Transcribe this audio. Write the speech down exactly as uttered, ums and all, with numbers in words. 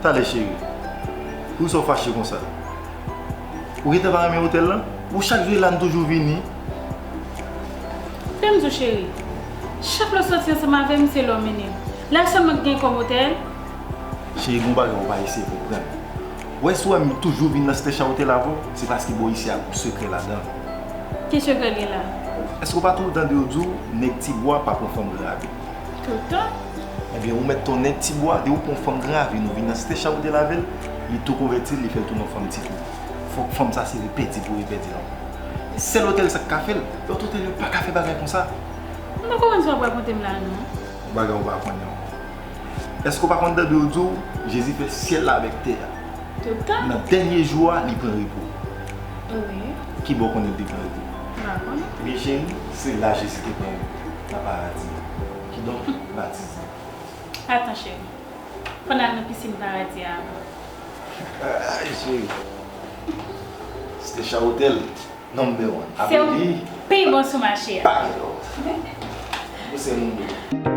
Talè cheri, poukisa w fache konsa? Ou gentan pa renmen otèl lan? Ou chak jou la n toujou vini. Fè m di w cheri, chak lè w soti ansanm avè m se lè w mennen m. La sèlman k gen kòm otèl. Cheri, gon bagay ou pa eseye konprann. Ou wè si w wè m toujou vin nan Stecha Hotel avè w, se paske bò isi a gon sekrè ladan l. Ki sekrè li la? Èske w pa toujou tande yo di w nèg Tibwa pa pran fanm Gran Ravin? Tout tan. Ebyen, ou mèt ton nèg Tibwa, depi w pran fanm Gran Ravin, ou vin nan Stecha Hotel avè l, li tou konvèti l, li fè l tounen yon fanm Tibwa. Fòk fanm sa se repèdi pou repèdi l ankò. Sèl otèl sa k ka fè l. Lòt otèl yo pa ka fè bagay konsa. M pa konprann sa w ap rakonte m la non. Yon bagay ou pa konnen ankò. Èske w pa konn tande yo di w Jezi fè syèl la avèk tè a? Tout tan. Nan dènye jou a, li pran repo. Wi. Ki bò w konnen li te pran repo? M pa konnen. Ebyen cheri, se la Jezi te pran repo, nan paradi a. Kidonk, batize. Atan cheri. Fò n al nan pisin paradi a avan. Ay, cheri. Stecha Hotel, number one. Se ou pi bon sou mache a. Pa gen lòt. Ou se moun.